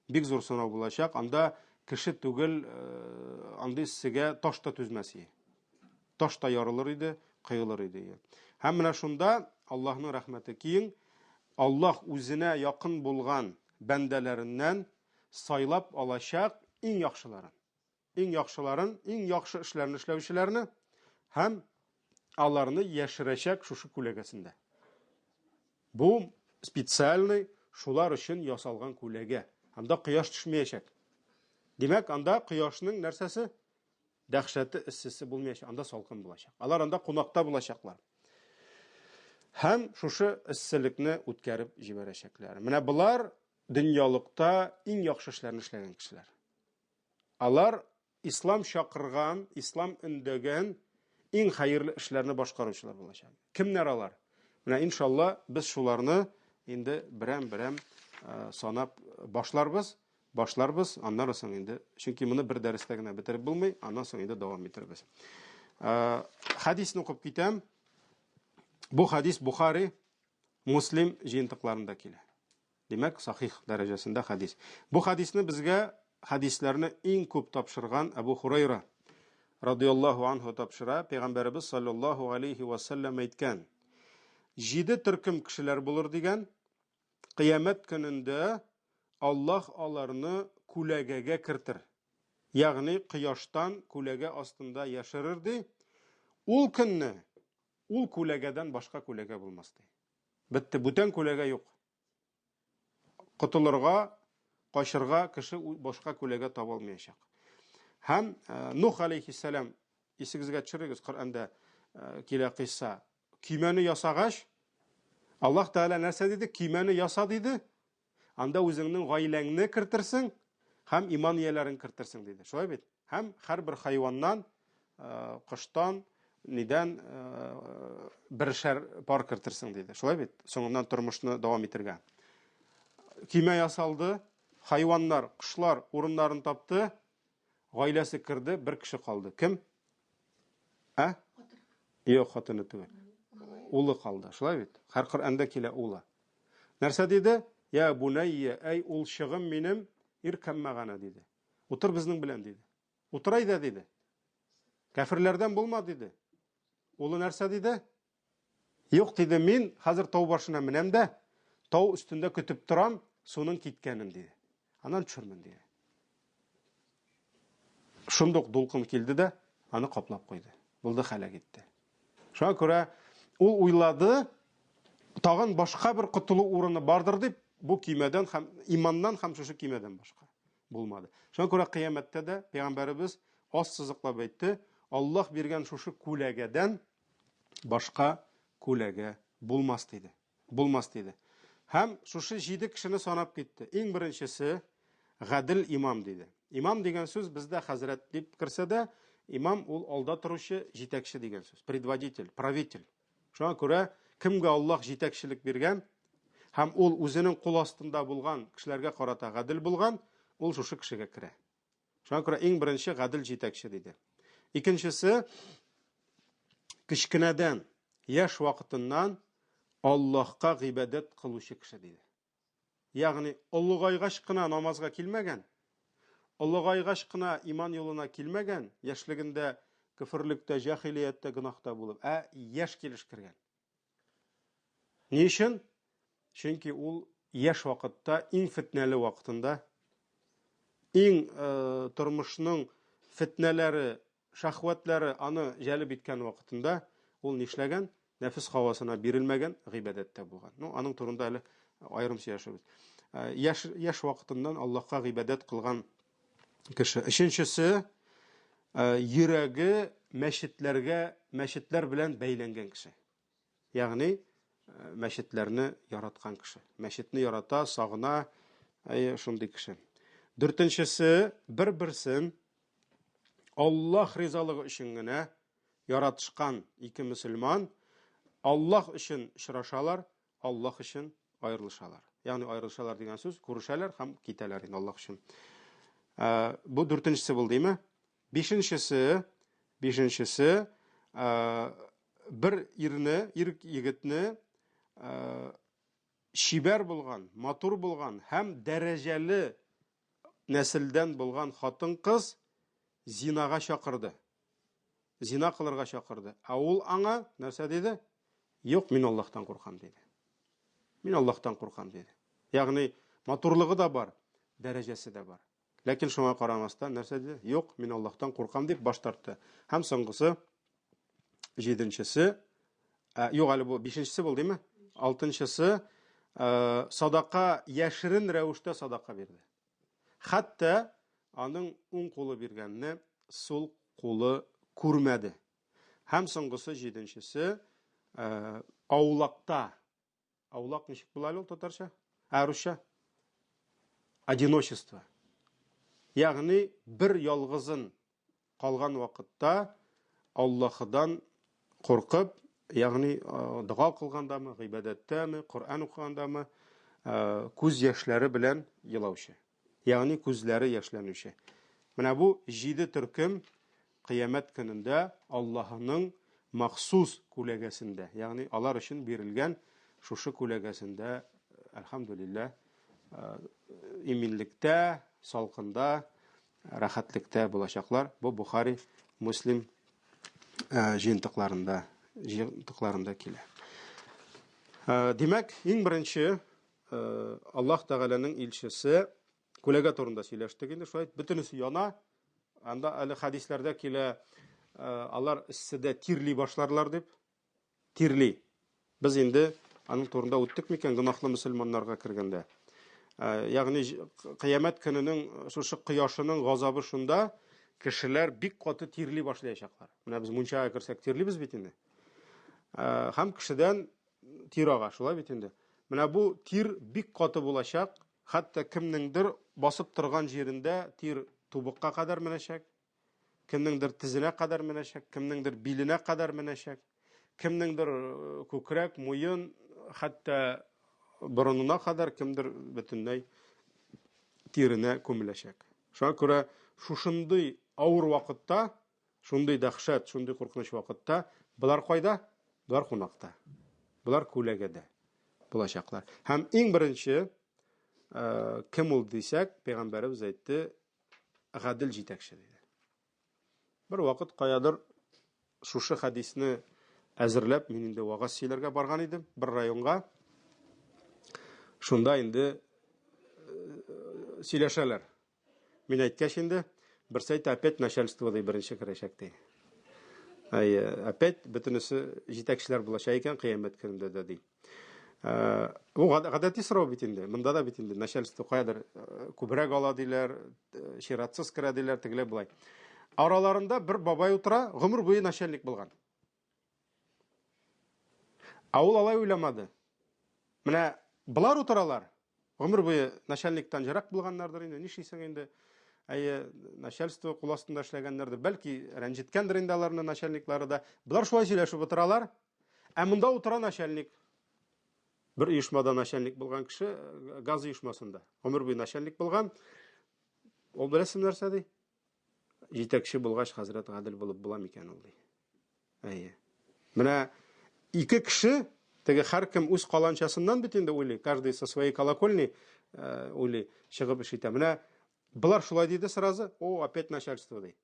Бик зур сынау булачак. Анда кеше түгел, э, андый эссегә таш та түзмәс иде. Таш та ярылыр иде, коелыр иде. Һәм менә шунда Аллаһның рәхмәте киң, Аллаһ үзенә якын булган бәндәләреннән сайлап алачак иң яхшыларын. Иң яхшыларын, иң яхшы эшләрне эшләүчеләрне һәм аларны яшерәчәк шушы күләгәсендә. Бу специальный шулар өчен ясалган күләгә. Анда кояш төшмәячәк. Димәк, анда кояшның нәрсәсе? Дәһшәте, эссесе булмаячак, анда салкын булачак. Алар анда кунакта булачаклар. Һәм шушы эсселекне үткәреп җибәрәчәкләр. Менә болар дөньялыкта иң яхшы эшләрне эшләгән кешеләр. Алар ислам чакырган, ислам өндәгән иң хәерле эшләрне башкаручылар булачак. Кемнәр алар? Менә иншалла без шуларны инде берәм-берәм э, санап башларбыз. Башларбыз, аннары соң инде, чөнки моны бер дәрестә генә бетереп булмый, аннан соң инде дәвам итәрбез. Э, хәдисне укып китәм. Бу хәдис Бухари, Муслим җыентыкларында килә. Димәк, сахих дәрәҗәсендә хәдис. Бу хәдисне безгә хәдисләрне иң күп тапшырган Әбу Хурайра радиаллаһу анһу тапшыра. Пәйгамбәребез саллаллаһу алейхи ва саллям әйткән. Җиде төркем кешеләр булыр дигән. Кыямәт көнендә Аллаһ аларны күләгәгә кертер. Ягъни кояштан күләгә астында яшерер ди. Ул көнне ул күләгәдән башка күләгә булмас ди. Бетте, бүтән күләгә юк. Котылырга, качырга кеше башка күләгә таба алмаячак. Һәм э, Нух алейхиссалам, исегезгә төшерегез, Коръәндә э, килә кыйсса. Көймәне ясагач, Аллаһ Тәгалә нәрсә диде? Көймәне яса диде. Анда үзеңнең гаиләңне кертерсең һәм иман ияләрен кертерсең диде. Шулай бит? Һәм һәрбер хайваннан, э, коштан, нидән э, бершәр пар кертерсең диде. Шулай бит? Соңыннан тормышны дәвам итергә. Көймә ясалды, хайваннар, кошлар урыннарын тапты, гаиләсе керде, бер кеше калды. Кем? Ә? Юк, хатыны түгел. Улы калды. Шулай бит? Һәр Коръәндә килә улы. Нәрсә диде? Я бунайя, әй улчыгым минем, иркәм мәгана диде. Утыр безнең белән диде. Утыр әйдә диде. Кәферләрдән булма диде. Улы нәрсә диде? Юк диде, мин хәзер тау башына менәм дә, тау өстендә көтеп торам, суның киткәнен диде. Аннан төшермен диде. Шундук дулкын килде дә, аны каплап куйды. Булды, хәләк итте. Шуңа күрә ул уйлады, тагын башка бер котылу урыны бардыр дип, бу көймәдән һәм иманнан һәм шушы көймәдән башка булмады. Шуңа күрә кыямәттә дә пәйгамбәребез аз сызыклап әйтте, Аллаһ биргән шушы күләгәдән башка күләгә булмас диде. Булмас диде. Һәм шушы җиде кешене санап китте. Иң беренчесе гадел имам диде. Имам дигән сүз бездә хәзрәт дип керсә дә, имам ул алда торучы җитәкче дигән сүз, предводитель, правитель. Шуңа күрә кемгә Аллаһ җитәкчелек биргән һәм ул үзенең кул астында булган кешеләргә карата гадел булган, ул шушы кешегә керә. Шуңа күрә иң беренче гадел җитәкче диде. Икенчесе кечкенәдән, яшь вакытыннан Аллаһка гыйбадәт кылучы кеше диде. Ягъни олыгайгач кына намазга килмәгән, олыгайгач кына иман юлына килмәгән, яшьлегендә көферлектә, җәһилияттә, гөнаһта булып, ә яшь килеш кергән. Ни өчен? Чөнки ул яшь вакытта, иң фетнәле вакытында, иң э, тормышның фетнәләре, шәхвәтләре аны җәлеп иткән вакытында ул нишләгән? Нәфес хавасына бирелмәгән, гыйбадәттә булган. Ну, аның турында әле аерым сөйләшербез. Э, яшь, яшь вакытыннан Аллаһка гыйбадәт кылган кеше. Өченчесе, э, йөрәге мәчетләргә, мәчетләр белән бәйләнгән кеше. Ягъни э, мәчетләрне яраткан кеше. Мәчетне ярата, сагына, әйе, шундый кеше. Дүртенчесе, бер-берсен Аллаһ ризалыгы өчен генә яратышкан ике мөселман Аллаһ өчен очрашалар, Аллаһ өчен аерылышалар. Ягъни аерылышалар дигән сүз, күрешәләр һәм китәләр инде Аллаһ өчен. Э, бу дүртенчесе булды, димме? Бишенчесе, бишенчесе, э, бер ирне, ир егетне э, чибәр булган, матур булган һәм дәрәҗәле нәселдән булган хатын-кыз зинага чакырды. Зина кылырга чакырды. Ә ул аңа нәрсә диде? Юк, мин Аллаһтан куркам диде. Мин Аллаһтан куркам диде. Ягъни матурлыгы да бар, дәрәҗәсе дә бар. Ләкин шуңа карамастан нәрсә диде? Юк, мин Аллаһтан куркам дип баш тартты. Һәм соңгысы җиденчесе, ә, юк әле бу бишенчесе булды, димме? Алтынчысы, ә, садака яшерен рәвештә садака бирде. Хәтта аның уң кулы биргәнне сул кулы күрмәде. Һәм соңгысы җиденчесе, ә, аулакта Аулак ничек була әле ул татарча? Ә русча? Одиночество. Ягъни бер ялгызын калган вакытта Аллаһыдан куркып, ягъни дога кылгандамы, гыйбадәттәме, Коръән укыгандамы, күз яшьләре белән елаучы. Ягъни күзләре яшьләнүче. Менә бу җиде төркем Кыямәт көнендә Аллаһының махсус күләгәсендә, ягъни алар өчен бирелгән шушы күләгәсендә, әлхәмдүлилләһ, иминлектә, салкында, рәхәтлектә булачаклар. Бу Бухари, Муслим җыентыкларында, җыентыкларында килә. Димәк, иң беренче Аллаһ Тәгаләнең илчесе күләгә турында сөйләштек инде, шулай бөтенесе яна. Анда әле хәдисләрдә килә, алар эсседә тирли башларлар дип. Тирли. Без инде аның турында үттек микән гөнаһлы мөселманнарга кергәндә. Ягъни кыямәт көненең шушы кояшының газабы шунда, кешеләр бик каты тирли башлаячаклар. Менә без мунчага керсәк тирлибез бит инде. Һәм кешедән тир ага, шулай бит инде. Менә бу тир бик каты булачак, хәтта кемнеңдер басып торган җирендә тир тубыкка кадәр менәчәк, кемнеңдер тезенә кадәр менәчәк, кемнеңдер биленә кадәр менәчәк, кемнеңдер э, күкрәк, муен, хәтта борынына кадәр, кемдер бөтенләй тиренә күмеләчәк. Шуңа күрә шушындый авыр вакытта Шундый дәһшәт, шундый куркыныч вакытта болар кайда? Болар кунакта. Болар күләгәдә булачаклар. Һәм иң беренче э, кем ул дисәк, пәйгамбәребез әйтте, гадел җитәкче диде. Бер вакыт каядыр шушы хәдисне әзерләп, мин инде вагаз сөйләргә барган идем бер районга. Шунда инде э, сөйләшәләр. Мин әйткәч инде, берсе әйтә, опять начальство ди, беренче керәчәк ди. Әйе, опять бөтенесе җитәкчеләр булачак икән кыямәт көнендә дә ди. Э, бу гадәти сорау бит инде. Монда да бит инде начальство каядыр э, күбрәк ала диләр, э, чиратсыз керә диләр, тегеләй болай. Араларында бер бабай утыра, гомер буе начальник булган. Ә ул алай уйламады. Менә болар утыралар. Гомер буе начальниктан җырак булганнардыр инде, нишлисең инде? Әйе, начальство кул астында эшләгәннәрдер, бәлки рәнҗеткәндер инде аларны начальниклары да. Болар шулай сөйләшеп утыралар. Ә монда утыра начальник. Бер оешмада начальник булган кеше, э, газ оешмасында. Гомер буе начальник булган. Ул беләсең нәрсә ди? Җитәкче булгач, хәзрәт гадел булып була микән ул ди. Әйе. Менә ике кеше, теге һәркем үз каланчасыннан бит инде уйлый, каждый со своей колокольни э, уйлый, чыгып эш итә. Менә болар шулай диде сразу, о, опять начальство ди.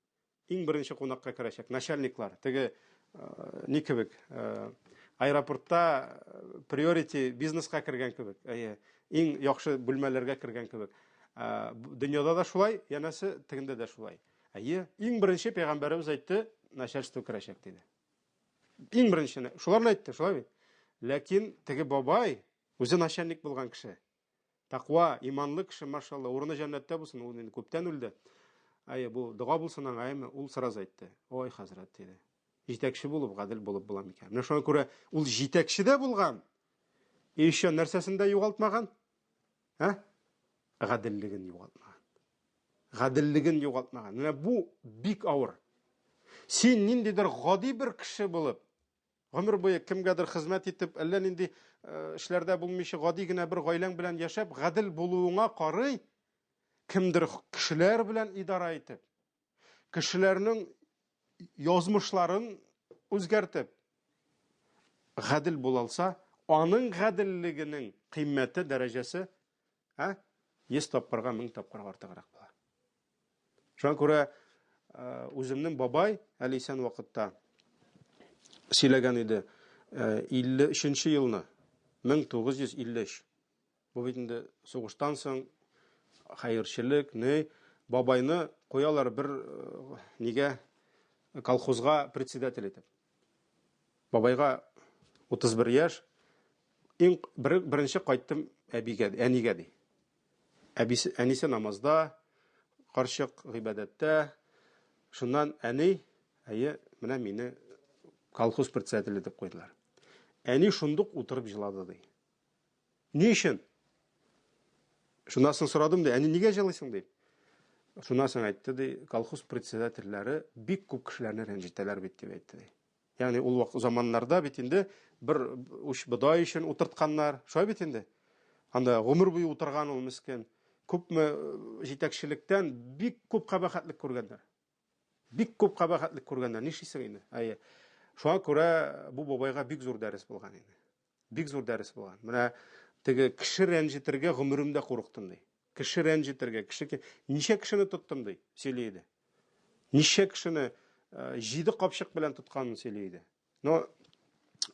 Иң беренче кунакка керәчәк начальниклар, теге э, ни кебек, э, аэропортта приорити бизнеска кергән кебек, әйе, иң яхшы бүлмәләргә кергән кебек. Ә, дөньяда да шулай, янәсе, тегендә дә шулай. Әйе, иң беренче пәйгамбәребез әйтте, начальство керәчәк диде. Иң беренчене, шуларны әйтте, шулай бит. Ләкин теге бабай үзе начальник булган кеше. Таква, иманлы кеше, машалла, урыны җәннәттә булсын, ул инде күптән үлде. Әйе, бу дога булсын аңа, әйеме, ул сразу әйтте. Ой, хәзрәт, диде. Җитәкче булып, гадел булып була микән? Менә шуңа күрә ул җитәкче дә булган. И еще нәрсәсен дә югалтмаган? Ә? Гаделлеген югалтмаган. Гаделлеген югалтмаган. Менә бу бик авыр. Син ниндидер гади бер кеше булып, гомер буе кемгәдер хезмәт итеп, әллә нинди э, эшләрдә булмыйча гади генә бер гаиләң белән яшәп, гадел булуыңа карый, кемдер кешеләр белән идара итеп, кешеләрнең язмышларын үзгәртеп, гадел була алса, аның гаделлегенең кыйммәте, дәрәҗәсе, ә, 100 тапкырга, 1000 тапкырга артыграк була. Шуңа күрә үземнең бабай әле исән вакытта сөйләгән иде, 53 елны, 1953. Бу бит инде сугыштан соң хәерчелек, ни, бабайны куялар бер нигә колхозга председатель итеп. Бабайга 31 яшь. Иң бер, беренче кайттым әбигә, әнигә ди. Әбисе, әнисе намазда, карчык гыйбадәттә. Шуннан әни, әйе, менә мине колхоз председателе итеп куйдылар. Әни шундук утырып җылады ди. Ни өчен? Шуннан соң сорадым ди, әни нигә җылыйсың ди. Шуннан соң әйтте ди, колхоз председательләре бик күп кешеләрне рәнҗетәләр бит дип әйтте ди. Ягъни ул вакыт заманнарда бит инде бер уч бодай өчен утыртканнар. Шулай бит инде. Анда гомер буе утырган ул мескен. Күпме э, җитәкчелектән бик күп кабахәтлек күргәннәр. Бик күп кабахәтлек күргәннәр. Нишлисең инде? Әйе. Шуңа күрә бу бабайга бик зур дәрес булган инде. Бик зур дәрес булган. Менә теге кеше рәнҗетергә гомеремдә курыктым ди. Кеше рәнҗетергә, кеше ничә кешене тоттым ди, сөйли иде. Ничә кешене э, җиде капчык белән тотканын сөйли иде. Но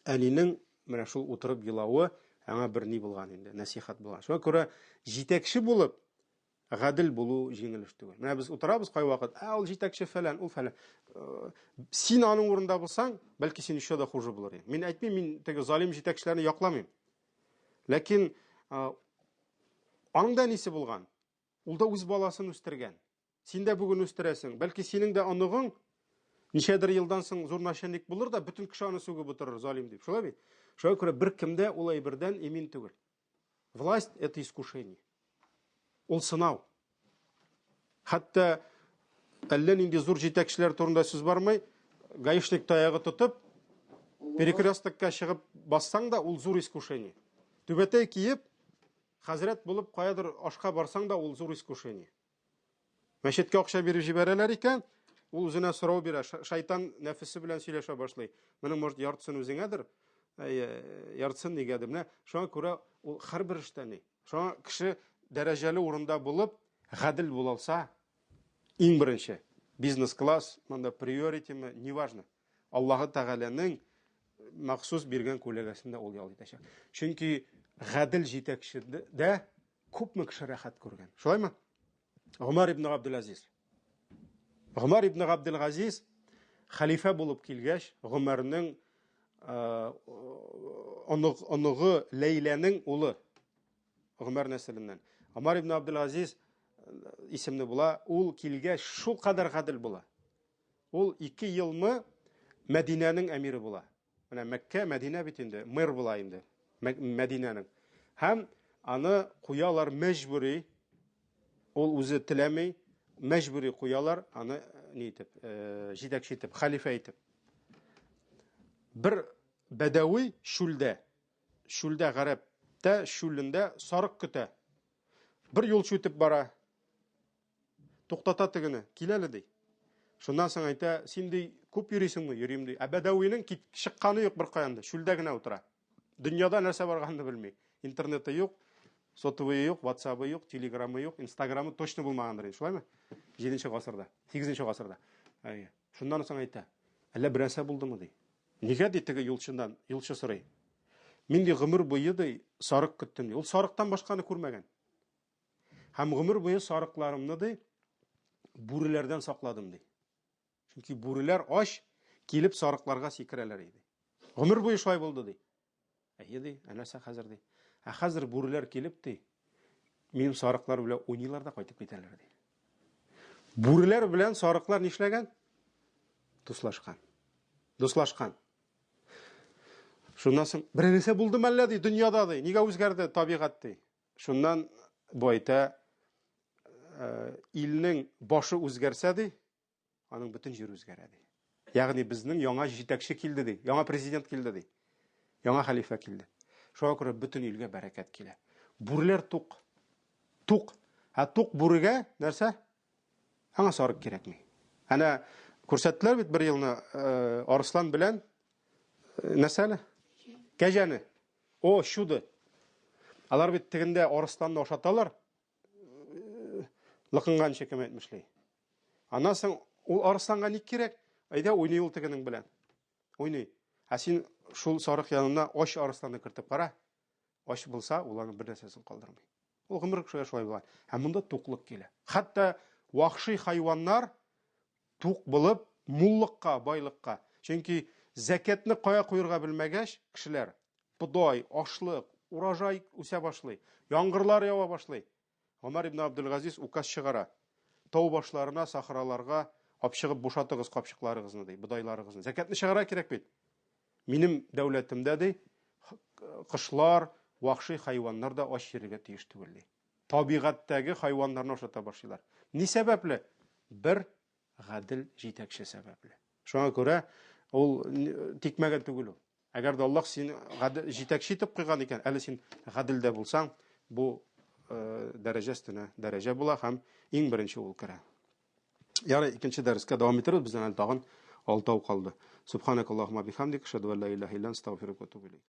әнинең менә шул утырып елавы аңа бер ни булган инде, нәсихәт булган. Шуңа күрә җитәкче булып гадел булу җиңел эш түгел. Менә без утырабыз кайвакыт, ә ул җитәкче фәлән, ул фәлән. Э, син аның урында булсаң, бәлки син еще да хуже булыр идең. Мин әйтмим, мин теге залим җитәкчеләрне якламыйм. Ләкин э, аның да әнисе булган. Ул да үз баласын үстергән. Син дә бүген үстерәсең. Бәлки синең дә оныгың ничәдер елдан соң зур начальник булыр да, бөтен кеше аны сүгеп утырыр, залим дип. Шулай бит? Шуңа күрә беркем дә ул әйбердән имин түгел. Власть это искушение. Ул сынау. Хәтта әллә нинди зур җитәкчеләр турында сүз бармый, гаишник таягы тотып, перекрестокка чыгып бассаң да, ул зур искушение. Түбәтәй киеп, хәзрәт булып каядыр ашка барсаң да, ул зур искушение. Мәчеткә акча биреп җибәрәләр икән, ул үзенә сорау бирә, шайтан нәфесе белән сөйләшә башлый. Моның может яртысын үзеңәдер, яртысын нигәдер. Менә шуңа күрә ул һәрбер эштә ни. Шуңа кеше дәрәҗәле урында булып, гадел була алса, иң беренче бизнес-класс, монда приоритеме, неважно. Аллаһы Тәгаләнең махсус биргән күләгәсендә ул ял итәчәк. Чөнки гадел җитәкче дә Күпме кеше рәхәт күргән. Шулаймы? Гомәр ибн Габделазиз. Гомәр ибн Габделазиз хәлифә булып килгәч, Гомәрнең оныгы оныгы Ләйләнең улы Гомәр нәселеннән. Гомәр ибн Абделазиз исемле була. Ул килгәч шул кадәр гадел була. Ул 2 елмы Мәдинәнең әмире була. Менә Мәккә, Мәдинә бит инде, мэр була инде Мәдинәнең. Һәм аны куялар мәҗбүри, ул үзе теләми, мәҗбүри куялар аны э, ни итеп, э, җитәкче итеп, хәлифә итеп. Бер бәдәви чүлдә, чүлдә гарәптә, чүлендә сарык көтә. Бер юлчы үтеп бара. Туктата тегене, кил әле, ди. Шуннан соң әйтә, син ди, күп йөрисеңме? Йөрим ди. Ә Бәдәвинең кит чыкканы юк беркаян да, чүлдә генә утыра. Дөньяда нәрсә барганын белми. Интернеты юк, сотовые юк, ватсабы юк, телеграмы юк, инстаграмы точно булмагандыр инде, шулаймы? 7 гасырда, 8 гасырда. Әйе. Шуннан соң әйтә, әллә берәрсә булдымы ди. Нигә ди теге юлчыдан, юлчы сорый. Мин ди гомер буе ди сарык көттем ди. Ул сарыктан башканы күрмәгән. Һәм гомер буе сарыкларымны ди бүреләрдән сакладым ди. Чөнки бүреләр ач килеп сарыкларга сикерәләр иде. Гомер буе шулай булды ди. Әйе ди, ә нәрсә хәзер ди. Ә хәзер бүреләр килеп ди, минем сарыклар белән уйныйлар да кайтып китәләр ди. Бүреләр белән сарыклар нишләгән? Дуслашкан. Дуслашкан. Шуннан соң бер нәрсә булды мәллә ди, дөньяда ди. Нигә үзгәрде табигать ди. Шуннан бу әйтә, илнең башы үзгәрсә ди, аның бөтен җире үзгәрә ди. Ягъни безнең яңа җитәкче килде ди, яңа президент килде ди. Яңа хәлифә килде. Шуңа күрә бөтен илгә бәрәкәт килә. Бүреләр тук. Тук. Ә тук бүрегә нәрсә? Аңа сарык кирәкми. Әнә күрсәттеләр бит бер елны э, арыслан белән э, нәрсә әле? Кәҗәне. О, чудо. Алар бит тегендә арысланны ашаталар. Э, лыкынганчы кем әйтмешли. Аннан соң ул арысланга ник кирәк? Әйдә уйный ул тегенең белән. Уйный. Ә син шул сарык янына ач арысланны кертеп кара. Ач булса, ул аның бер нәрсәсен калдырмый. Ул гомер кешегә шулай була. Ә монда туклык килә. Хәтта вахши хайваннар тук булып муллыкка, байлыкка. Чөнки зәкәтне кая куерга белмәгәч, кешеләр бодай, ашлык, урожай үсә башлый, яңгырлар ява башлый. Гомәр ибн Абдулгазиз указ чыгара. Тау башларына, сахраларга апчыгып бушатыгыз капчыкларыгызны, ди, бодайларыгызны. Зәкәтне чыгара кирәк бит. Минем дәүләтемдә, ди, кошлар, вахши хайваннар да ач йөрергә тиеш түгел, ди. Табигатьтәге хайваннарны ашата башлыйлар. Ни сәбәпле? Бер гадел җитәкче сәбәпле. Шуңа күрә ул тикмәгән түгел ул. Әгәр дә Аллаһ сине гадел җитәкче итеп куйган икән, әле син гадел дә булсаң, бу э, дәрәҗә өстенә дәрәҗә була һәм иң беренче ул керә. Ярый, икенче дәрескә дәвам итербез. Бездән әле тагын алтау калды. Субханакаллаһумма бихамдик, ашһаду ан ла илаһа илля анта, астагфирука ва атубу илейк.